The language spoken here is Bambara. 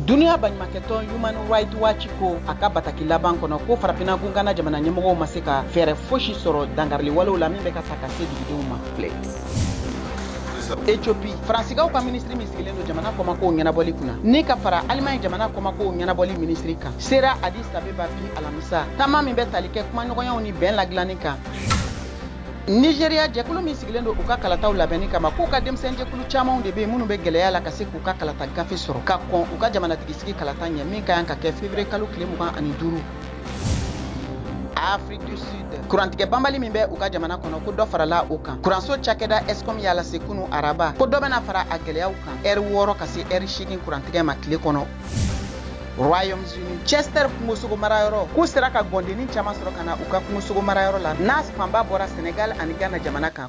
Duniya baɲumankɛtɔn Human Rights Watch ko a ka bataki laban kɔnɔ ko Farafina gunkana jamana ɲɛmɔgɔw ma se ka fɛɛrɛ fosi sɔrɔ dankariliwalew la min bɛ ka ta ka se dugudenw ma. Ethiopie, Faransikaw ka minisiri min sigilen don jamana kɔmakow ɲɛnabɔli kunna ni ka fara Alimaɲi jamana kɔmakow ɲɛnabɔli minisiri kan, sera Addis Abeba bi alamisa, taama min bɛ tali kɛ kumaɲɔgɔnyaw ni bɛn ladilanni kan. Nigeria, jɛkulu min sigilen don u ka kalataw labɛnni kama, k'u ka denmisɛnjɛkulu camanw de bɛ yen minnu bɛ gɛlɛya la ka se k'u ka kalata gafe sɔrɔ ka kɔn u ka jamanatigisigi kalata ɲɛ min ka kan ka kɛ février kalo tile 25. Afrique du Sud, kurantigɛ banbali min bɛ u ka jamana kɔnɔ, ko dɔ farala o kan. Kuranso cakɛda Eskom y'a lase kunu araba ko dɔ bɛna fara a gɛlɛyaw kan, ɛri 6 ka se ɛri 8 kurantigɛ ma tile kɔnɔ. Royaume-Uni, Chester kungosogo marayɔrɔ, k'u sera ka gɔndennin caman sɔrɔ ka na u ka kungosogo marayɔrɔ la, n'a fanba bɔra Senegal ani Ghana jamana kan.